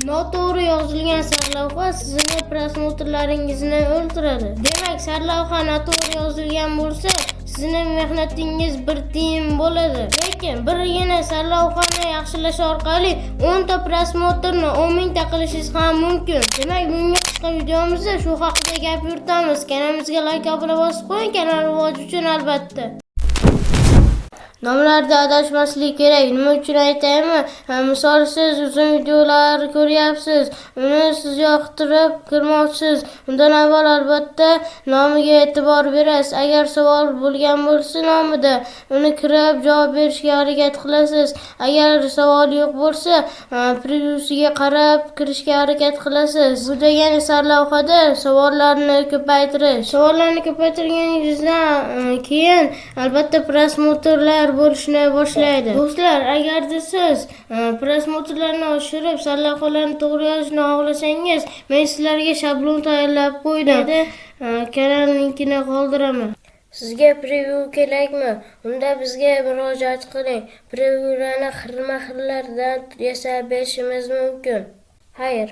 Noto'g'ri yozilgan sarlavha sizni просмотр laringizni o'ldiradi. Demak, sarlavha noto'g'ri yozilgan bo'lsa, sizni mehnatingiz bir tiyin bo'ladi. Lekin birgina sarlavhani yaxshilash orqali 10 ta просмотр ni 10 mingta qilishingiz ham mumkin. Demak, bugungi qisqa videomizda shu haqida gap yuritamiz. Kanalimizga layk, obuna bosib qo'ying, kanal rivoji uchun albatta. Nomlarda adashmaslik kerak. Nima uchun aytaymi? Ha, misol, siz uzun videolar ko'ryapsiz. Uni siz yoqtirib kirmoqchisiz. Undan avval albatta nomiga e'tibor berasiz. Agar savol bo'lgan bo'lsa nomida, uni kirib javob berishga harakat qilasiz. Agar savol yo'q bo'lsa, previewsiga qarab kirishga harakat qilasiz. Bu degani sarlavhada savollarni ko'paytirish. Savollarni ko'paytirganingizdan keyin albatta просмотр lar bo'lishni boshlaydi. Do'stlar, agarda siz просмотр larni oshirib, sarlavhalarni to'g'ri yozishni xohlasangiz, men sizlarga shablon tayyorlab qo'ydim. Kanal linkini qoldiraman. Sizga preview kerakmi? Unda bizga murojaat qiling. Previewlarni xilma-xillardan yasab berishimiz mumkin. Xayr.